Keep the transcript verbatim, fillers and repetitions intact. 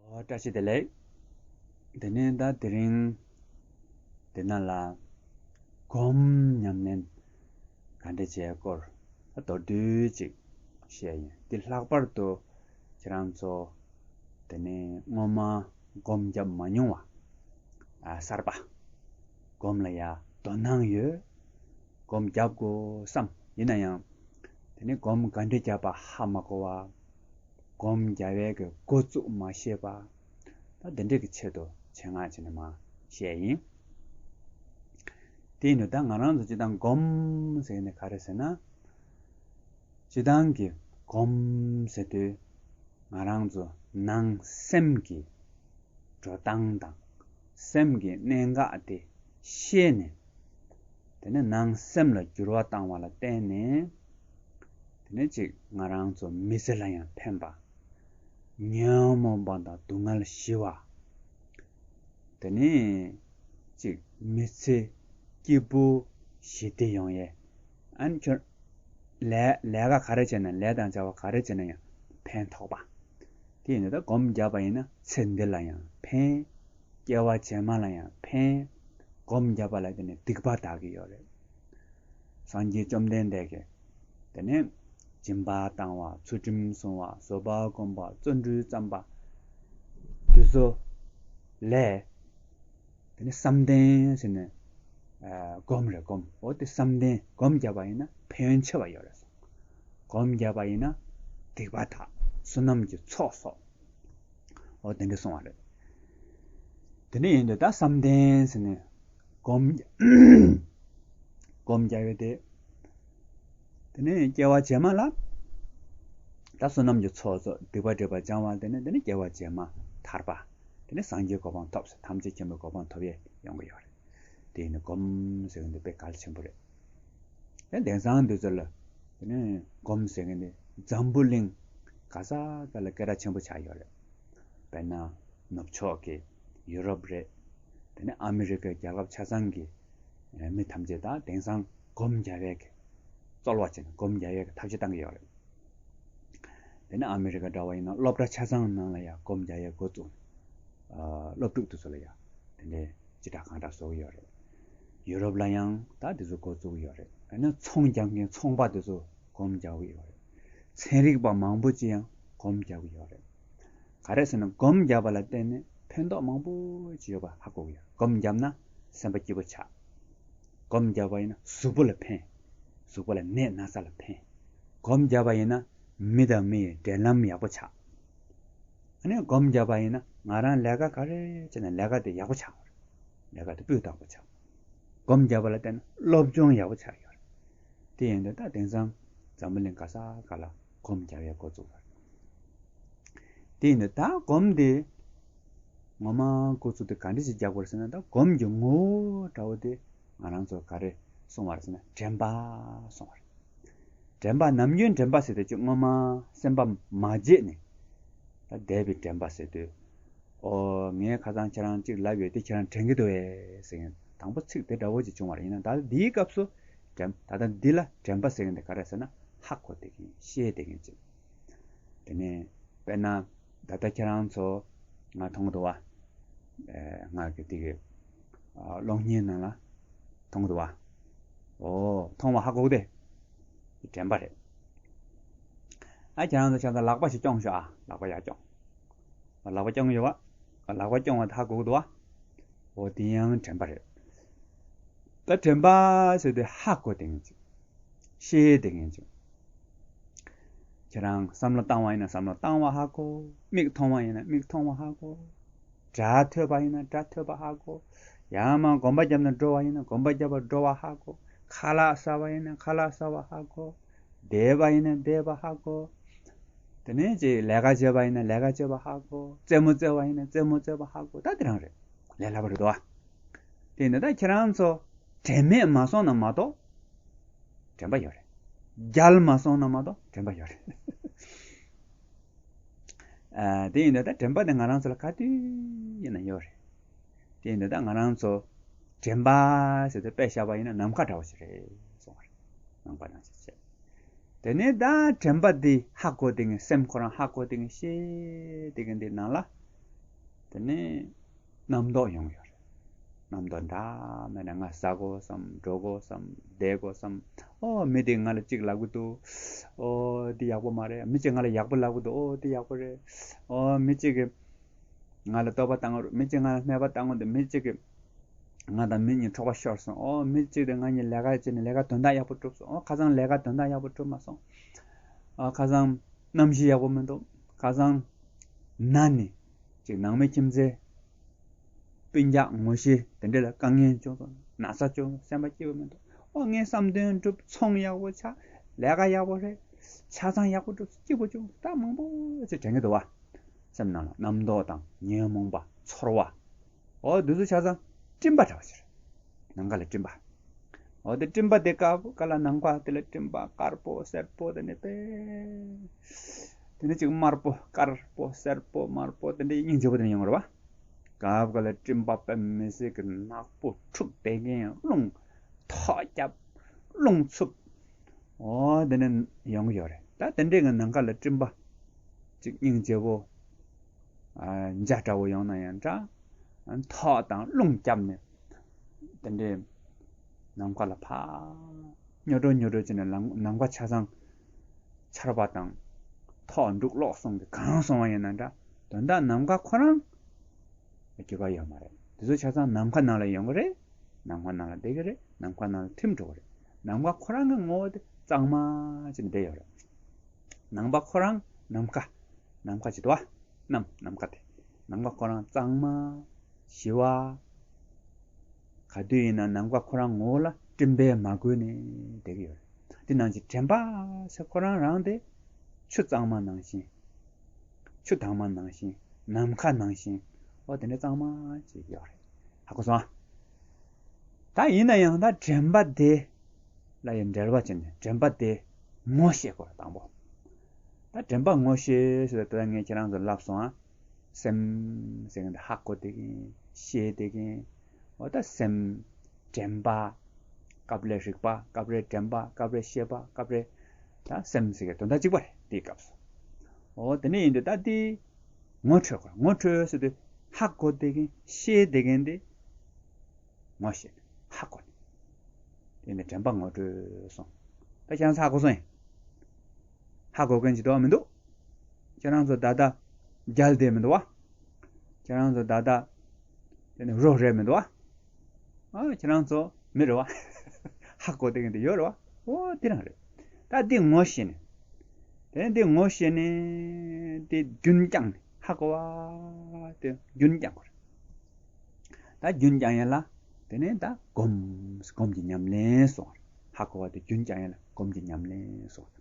ཨོ། བཀྲ་ཤིས་བདེ་ལེགས། དེ་ནས་ད་དེ་རིང་འདི་ན་ལ་སྒོམ་ཉམས་ལེན་ག་འདྲ་བྱེད་སྐོར་ད་མདོར་བསྡུས་ཅིག་བཤད་ཡིན། འདི་ལྷག་པར་དུ་ཁྱེད་རང་ཚོ་དེ་ནས་སྔོན་མ་སྒོམ་བརྒྱབ་མ་མྱོང་བ། ཨ། གསར་པ་སྒོམ་ལ་ཡ་དོ་སྣང་ཡོད། སྒོམ་རྒྱབ་དགོས་བསམ། ཡིན་ན་ཡང་དེ་ནས་སྒོམ་ག་འདྲ་རྒྱབ་པ་ཧ་མ་གོ་བ། སྒོམ་རྒྱབ་ཡས་ཀྱི་འགོ་བཙུགས་མ་ཤེས་པ། ད་འདི་འདྲས་ཀྱི་ཆེད་དུ་ཆེད་མངགས་བྱས་ནས་མར་བཤད་ཡིན། དེ་ཡིན་དུས་ད་ང་རང་ཚོ་སྤྱིར་བཏང་སྒོམ་ཟེར་ནས་ག་རེ་ཟེར་ན། སྤྱིར་བཏང་གི་སྒོམ་ཟེར་དུས་ང་རང་ཚོ་ནང་སེམས་ཀྱི་འགྲོ་སྟངས་དང་སེམས་ཀྱི་གནད་འགག་དེ་ཤེས་ནས། དེ་ནས་ནང་སེམས་ལ་འགྱུར་བ་བཏང་བ་ལ་བརྟེན་ནས། དེ་ནས་ཅིག་ང་རང་ཚོ་མི་ཚེ་ལ་ཡང་ཕན་པ། ཉོན་མོངས་པ་དང་སྡུག་བསྔལ་ཞི་བ། དེ་ནས་ཅིག་མི་ཚེ་སྐྱིད་པོ་ཞི་བདེ་ཡོང་ཡས། ཨ་ནི་ཁྱོད་ལས་ལས་ཀ་ག་རེ་བྱས་ན། ལས་དང་བྱ་བ་ག་རེ་བྱས་ན་ཡང་ཕན་ཐོགས་པ། དེ་ཡིན་ན་ད་སྒོམ་བརྒྱབ་པ་ཡིན་ན་ཚེ་འདི་ལ་ཡང་ཕན། སྐྱེ་བ་རྗེས་མ་ལ་ཡང་ཕན། སྒོམ་བརྒྱབ་པ་ལ་དེ་ནས་སྡིག་པ་དག་གི་ཡོད་རེད། སངས་རྒྱས་བཅོམ་ལྡན་འདས་ཀྱིས་དེ་ནས་སྦྱིན་པ་བཏང་བ། ཚུལ་ཁྲིམས་བསྲུང་བ། བཟོད་པ་སྒོམ་པ། བརྩོན་འགྲུས་བརྩམས་པ། དེ་ཚོ་ལས་དེ་ནས་བསམ་གཏན་ཟེར་ནས། ཨ། སྒོམ་རེད། སྒོམ། འོ་དེ་བསམ་གཏན་སྒོམ་བརྒྱབ་པ་ཡིན་ན་ཕན་ཡོན་ཆེ་བ་ཡོད་རེད་གསུངས། སྒོམ་བརྒྱབ་པ་ཡིན་ན་སྡིག་པ་དག། བསོད་ནམས་ཀྱི་ཚོགས་གསོག། འོ་དེ་འདྲ་གསུངས་པ་རེད། དེ་ནས་ཡིན་དུས་ད་བསམ་གཏན་ཟེར་ནས་སྒོམ་སྒོམ་རྒྱག་ཡོད་དེ། དེ་ནས་སྐྱེ་བ་རྗེས་མ་ལ་ད་བསོད་ནམས་ཀྱི་ཚོགས་གསོག། སྡིག་པ་སྒྲིབ་པ་སྦྱང་བ། དེ་ནས་དེ་ནས་སྐྱེ་བ་རྗེས་མ་ཐར་པ། དེ་ནས་སངས་རྒྱས་གོ་འཕང་ཐོབ་ཟེར། ཐམས་ཅད་མཁྱེན་པའི་གོ་འཕང་ཐོབ་ཡས་ཡོང་གི་ཡོད་རེད། དེ་ཡིན་དུས་སྒོམ་ཟེར་གི་འདི་དཔེ་གལ་ཆེན་པོ་རེད། དེ་དེང་སང་འདི་ཚོ་ལ་དེ་ནས་སྒོམ་ཟེར་གི་འདི་འཛམ་བུ་གླིང་ག་ས་ག་ལ་སྐད་གྲགས་ཆེན་པོ་ཆགས་ཡོད་རེད། དཔེར་ན་ནུབ་ཕྱོགས་ཀྱི་ཡུ་རོབ་རེད། དེ་ནས་ཨ་མི་རི་ཀའི་རྒྱལ་ཁབ་ཆ་ཚང་གི་མི་ཐམས་ཅད་ད་དེང་སང་སྒོམ་རྒྱག་ཡས་ཀྱི་རྩོལ་བ་བྱས་ནས་སྒོམ་རྒྱག་ཡས་ཀྱི་ཐབས་ཤེས་བཏང་གི་ཡོད་རེད། དེ་ནས་ཨ་མི་རི་ཀ་འདྲ་བ་ཡིན་ན་སློབ་གྲྭ་ཆ་ཚང་ནང་ལ་ཡང་སྒོམ་རྒྱག་ཡས་འགོ་བཙུགས། ཨ། སློབ་ཕྲུག་དེ་ཚོ་ལ་ཡང་དེ་འདྲའི་ཅི་དྲག་གང་དྲག་བཟོ་གི་ཡོད་རེད། ཡུ་རོབ་ལ་ཡང་ད་དེ་ཚོ་འགོ་བཙུགས་ཀྱི་ཡོད་རེད། ཨ་ནི་ཚོང་རྒྱག་མཁན་ཚོང་པ་དེ་ཚོ་སྒོམ་རྒྱག་གི་ཡོད་རེད། ཚན་རིག་པ་མང་པོ་ཅིག་ཡང་སྒོམ་རྒྱག་གི་ཡོད་རེད། ག་རེ་ཟེར་ན་སྒོམ་རྒྱག་པ་ལ་བརྟེན་ནས་ཕན་ཐོགས་མང་པོ་ཅིག་ཡོད་པ་ཧ་གོ་གི་ཡོད། སྒོམ་བརྒྱབ་ན་སེམས་པ་སྐྱིད་པོ་ཆགས། སྒོམ་བརྒྱབ་པ་ཡིན་ན་གཟུགས་པོ་ལ་ཕན། གཟུགས་པོ་ལ་ནད་ན་ཚ་ལ་ཕན། སྒོམ་བརྒྱབ་པ་ཡིན་ན་མི་དང་མི་ཡི་འབྲེལ་ལམ་ཡག་པོ་ཆགས། ཨ་ནི་སྒོམ་བརྒྱབ་པ་ཡིན་ན་ང་རང་ལས་ཀ་ག་རེ་བྱས་ན་ལས་ཀ་དེ་ཡག་པོ་ཆགས་པ་རེད། ལས་ཀ་དེ་སྤུས་དག་པོ་ཆགས། སྒོམ་བརྒྱབ་པ་ལ་བརྟེན་ནས་སློབ་སྦྱོང་ཡག་པོ་ཆགས་ཡོད་རེད། དེ་ཡིན་དུས་ད་དེང་སང་འཛམ་བུ་གླིང་ག་ས་ག་ལ་སྒོམ་རྒྱག་ཡས་འགོ་བཙུགས་པ་རེད། དེ་ཡིན་དུས་ད་སྒོམ་དེ་ངོ་མ་འགོ་བཙུགས་དེ་ག་འདྲ་ཞིག་རྒྱག་དགོས་རེད་ཟེར་ན། ད་སྒོམ་གྱི་ངོ་བོ་འདྲ་བོ་དེ་ང་རང་ཚོ་ག་རེ་གསུངས་པ་རེད་ཟེར་ན་དྲན་པ་གསུངས་པ་རེད། དྲན་པ་ནམ་རྒྱུན་དྲན་པ་ཟེར་དུས་ཅིག་སྔོན་མ་སེམས་པ་མ་བརྗེད་ནས་ད་འདས་པའི་དྲན་པ་ཟེར་དུས། ཨོ། ངས་ཁ་སང་ཁྱེད་རང་ཅིག་ལབ་ཡོད་དེ་ཁྱེད་རང་དྲན་གྱི་འདུག་གས་ཟེར་མཁན་དང་པོ་ཚིག་དེ་འདྲ་བོ་ཅིག་བྱུང་བ་རེད། ཡིན་ན་ད་འདིའི་སྐབས་སུ་དྲན། ད་ལྟ་འདི་ལ་དྲན་པ་ཟེར་མཁན་དེ་ག་རེ་ཟེར་ན་ཧ་གོ་བསྡད་མཁན། ཤེས་བསྡད་མཁན་ཅིག་དེ་ནས་དཔེར་ན་ད་ལྟ་ཁྱེད་རང་ཚོ་ང་མཐོང་གི་འདུག་བ། ཨེ། ང་གི་དེ་གི་ཨ། གློག་བརྙན་ནང་ལ་མཐོང་གི་འདུག་བ། ཨོ། མཐོང་བ་ཧ་གོ་གི་དེ་དྲན་པ་རེད། ཨ། ཁྱེད་རང་ཚོ་ཆ་ཚང་ལག་པ་ཞིག་རྐྱོང་ཤོག་ཨ། ལག་པ་ཡར་རྐྱོང་། ལག་པ་རྐྱོང་གི་ཡོད་པ། ལག་པ་རྐྱོང་བ་དེ་ཧ་གོ་གི་འདུག་བ། འོ་དེ་ཡང་དྲན་པ་རེད། ད་དྲན་པ་ཟེར་དུས་ཧ་གོ་བསྡད་མཁན་ཅིག་ཤེས་བསྡད་མཁན་ཅིག་ཁྱེད་རང་བསམ་བློ་བཏང་བ་ཡིན་ན་བསམ་བློ་བཏང་བ་ཧ་གོ། མིག་མཐོང་བ་ཡིན་ན་མིག་མཐོང་བ་ཧ་གོ། སྒྲ་ཐོས་པ་ཡིན་ན་སྒྲ་ཐོས་པ་ཧ་གོ། ཡང་མ་སྒོམ་པ་བརྒྱབ་ན་འགྲོ་བ་ཡིན་ན་སྒོམ་པ་བརྒྱབ་པ་འགྲོ་བ་ཧ་གོ། ཁ་ལག་ཟ་བ་ཡིན་ན་ཁ་ལག་ཟ་བ་ཧ་གོ། བསྡད་པ་ཡིན་ན་བསྡད་པ་ཧ་གོ། དེ་ནས་ཅིག་ལས་ཀ་བྱེད་པ་ཡིན་ན་ལས་ཀ་བྱེད་པ་ཧ་གོ། རྩེད་མོ་རྩེ་བ་ཡིན་ན་རྩེད་མོ་རྩེ་བ་ཧ་གོ། ད་དེ་རང་རེད། ལས་སླ་པོ་རེད་དོ། དེ་ཡིན་ན་ད་ཁྱེད་རང་ཚོ་དྲན་མེད་མ་སོང་ན་མ་གཏོགས་དྲན་པ་ཡོད་རེད། རྒྱལ་མ་སོང་ན་མ་གཏོགས་དྲན་པ་ཡོད་རེད། ཨ། དེ་ཡིན་ན་ད་དྲན་པ་དེ་ང་རང་ཚོ་ལ་ག་དུས་ཡིན་ན་ཡོད་རེད། དེ་ཡིན་ན་ད་ང་རང་ཚོ་དྲན་པ་ཟེར་དུས་དཔེ་བཞག་པ་ཡིན་ན་ནམ་མཁའ་འདྲ་བོ་ཞིག་རེད་གསུངས་པ་རེད། ནམ་མཁའ་ནང་བཞིན་བྱས། དེ་ནས་ད་དྲན་པ་འདི་ཧ་གོ་བསྡད་མཁན། སེམས་ཁོ་རང་ཧ་གོ་བསྡད་མཁན། ཤེས་བསྡད་མཁན་འདི་ནང་ལ་ དེ་ནས་རྣམ་རྟོག་ཡོང་ཡོད་རེད། རྣམ་རྟོག་འདྲ་མེད་ན། ང་ཟ་དགོས་བསམ། འགྲོ་དགོས་བསམ། བསྡད་དགོས་བསམ། ཨོ་མི་དེ་ང་ལ་གཅིག་ལབ་གི་འདུག་ཨོ་འདི་ཡག་པོ་མ་རེད། མི་གཅིག་ང་ལ་ཡག་པོ་ལབ་གི་འདུག་ཨོ་འདི་ཡག་པོ་རེད། ཨོ་མི་གཅིག་གིས་ང་ལ་བསྟོད་པ་བཏང་གི་འདུག་མི་གཅིག་ང་ལ་སྨད་པ་བཏང་གི་འདུག་མི་གཅིག་གིས་ང་དང་མི་གཉིས་འཕྲོག་པ་ཤོར་སོང་། ཨོ་མི་གཅིག་དང་ང་གཉིས་ལས་ཀ་བྱས་ནས་ལས་ཀ་དོན་དག་ཡག་པོ་གྲུབ་སོང་། ཨོ་ཁ་སང་ལས་ཀ་དོན་དག་ཡག་པོ་གྲུབ་མ་སོང་། ཨོ་ཁ་སང་གནམ་གཤིས་ཡག་པོ་མི་འདུག་ཁ་སང་ན་ནས་ཅིག་ནང་མི་ཁྱིམ་མཚེས་སྤུན་ཀྱག་ངོ་ཤེས་དེ་འདྲ་ལ་དཀའ་ངལ་བྱུང་སོང་། ན་ཚ་བྱུང་སོང་། སེམས་པ་སྐྱིད་པོ་མི་འདུག་ཨོ་ངའི་བསམ་དོན་འགྲུབ། ཚོང་ཡག་པོ་ཆགས། ལས་ཀ་ཡག་པོ་རེད། ཆ་ཚང་ཡག་པོ་འགྲུབ། སྐྱིད་པོ་བྱུང་། ད་མང་པོ་ཅིག་དྲན་གྱི་འདུག་བ། སེམས་ནང་ལ་རྣམ་རྟོག་དང་ཉོན་མོངས་པ་ཚོར་བ། ཨོ་འདི་ཚོ་ཆ་ཚང་སྤྲིན་པ་འདྲ་བ་ཞིག་རེད། ནམ་མཁའ་ལ་སྤྲིན་པ། འོ་དེ་སྤྲིན་པ་དེ་ཀ་ཀ་ལ་ནམ་མཁའ་དེ་ལ་སྤྲིན་པ་དཀར་པོ་སེར་པོ་དེ་ནི་དཔེ། དེ་ནི་ཅིག་དམར་པོ་དཀར་པོ་སེར་པོ་དམར་པོ་དེ་འདྲའི་སྙིང་རྗེ་པོ་དེ་ནི་ཡོང་གི་རེད་བ། ཀ་ཀ་ལ་སྤྲིན་པ་དཔེ་མི་སྲིད་ཀྱི་ནག་པོ་འཁྲུག་བསྡད་མཁན། རླུང་ཐོག་བརྒྱབ། རླུང་འཚུབ། འོ་དེ་ནི་ཡོང་གི་ཡོད་རེད། ད་དེ་འདྲའི་གི་ནམ་མཁའ་ལ་སྤྲིན་པ་ཅིག་སྙིང་རྗེ་པོ། ཨ་འཇའ་འདྲ་བོ་ཡོང་ན་ཡང་འདྲ། ཐོག་དང་རླུང་བརྒྱབ་ནས་དེ་འདྲའི་ནམ་མཁའ་ལ་ཕར་སྙོ་སྒྲོ་སྙོ་སྒྲོ་བྱས་ནས་ལམ་ནམ་མཁའ་ཆ་ཚང་ཆར་པ་དང་ཐོག་འབྲུག་གློག་གསུམ་གྱིས་གང་སོང་བ་ཡིན་ན་འདྲ། དོན་དག་ནམ་མཁའ་ཁོ་རང་འགྱུར་བ་ཡོད་མ་རེད། དེ་ཚོ་ཆ་ཚང་ནམ་མཁའ་ནང་ལ་ཡོང་གི་རེད། ནམ་མཁའ་ནང་ལ་བསྡད་ཀྱི་རེད། ནམ་མཁའ་ནང་ལ་ཐིམ་འགྲོ་གི་རེད། ནམ་མཁའ་ཁོ་རང་གི་ངོ་བོ་དེ་གཙང་མ་བྱས་ནས་བསྡད་ཡོད་རེད། ནམ་མཁའ་ཁོ་རང་ནམ་མཁའ། ནམ་མཁའ་ཅིག་འདུག་བ། ནམ་ནམ་མཁའ་དེ། ནམ་མཁའ་ཁོ་རང་གཙང་མ། ཞི་བ། ག་དུས་ཡིན་ན་ནམ་མཁའ་ཁོ་རང་ངོ་བོ་ལ་སྤྲིན་པས་མ་གོས་ནས་བསྡད་ཀྱི་ཡོད་རེད། དེ་ནང་བཞིན་དྲན་པ་ཟེར་ཁོ་རང་རང་དེ་ཆུ་གཙང་མ་ནང་བཞིན། ཆུ་དྭངས་མ་ནང་བཞིན། ནམ་མཁའ་ནང་བཞིན། འོ་དེ་འདྲ་གཙང་མ་ཅིག་ཡོད་རེད། ཧ་གོ་སོང་ཨ། ད་ཡིན་ན་ཡང་ད་དྲན་པ་དེ་ལ་ཡང་འབྲེལ་བ་བྱས་ནས་དྲན་པ་དེ་ངོ་ཤེས་དགོས་རེད། དང་པོ། ད་དྲན་པ་ངོ་ཤེས་ཟེར་ཏེ་ད་ངས་ཁྱེད་རང་ཚོར་ལབ་སོང་ཨ། སེམས་ཟེར་མཁན་དེ་ཧ་གོ་བསྡད་མཁན། ཤེས་བསྡད་མཁན། འོ་ད་སེམས། དྲན་པ། སྐབས་རེ་རིག་པ། སྐབས་རེ་དྲན་པ། སྐབས་རེ་ཤེས་པ། སྐབས་རེ་ད་སེམས་ཟེར་མཁན་དོན་དག་གཅིག་པ་རེད། དེའི་སྐབས་སུ། འོ་དེ་ནས་ཡིན་དུས་ད་དེ་ངོ་འཕྲོད་དགོས། ངོ་འཕྲོད་ཟེར་དུས་ཧ་གོ་བསྡད་མཁན། ཤེས་བསྡད་མཁན་དེ་ངོ་ཤེས་ནས་ཧ་གོ་ནས། དེ་ནས་དྲན་པ་ངོ་འཕྲོད་སོང་། ད་ཁྱེད་རང་ཚོ་ཧ་གོ་སོང་ཡིན། ཧ་གོ་མཁན་ཅིག་འདུག་བ་མི་འདུག་ཁྱེད་རང་ཚོ་ད་ལྟ་རྒྱལ་བསྡད་མི་འདུག་བ། ཁྱེད་རང་ཚོ་ད་ལྟ་དེ་ནས་རོ་རེད་མི་འདུག་བ། ཨ་ཁྱེད་རང་ཚོ་མི་རེད་བ། ཧ་གོ་བསྡད་མཁན་དེ་ཡོད་རེད་བ། འོ་དེ་རང་རེད། ད་འདི་ངོ་ཤེས་ནས། དེ་ནས་འདི་ངོ་ཤེས་ནས་དེ་རྒྱུན་བསྐྱངས་ནས་ཧ་གོ་བ་དེ་རྒྱུན་བསྐྱངས་དགོས་རེད། ད་རྒྱུན་བསྐྱང་ཡ་ལ་དེ་ནས་ད་སྒོམ། སྒོམ་གྱི་ཉམས་ལེན་སོགས། ཧ་གོ་བ་དེ་རྒྱུན་བསྐྱང་ཡ་ལ་སྒོམ་གྱི་ཉམས་ལེན་སོགས།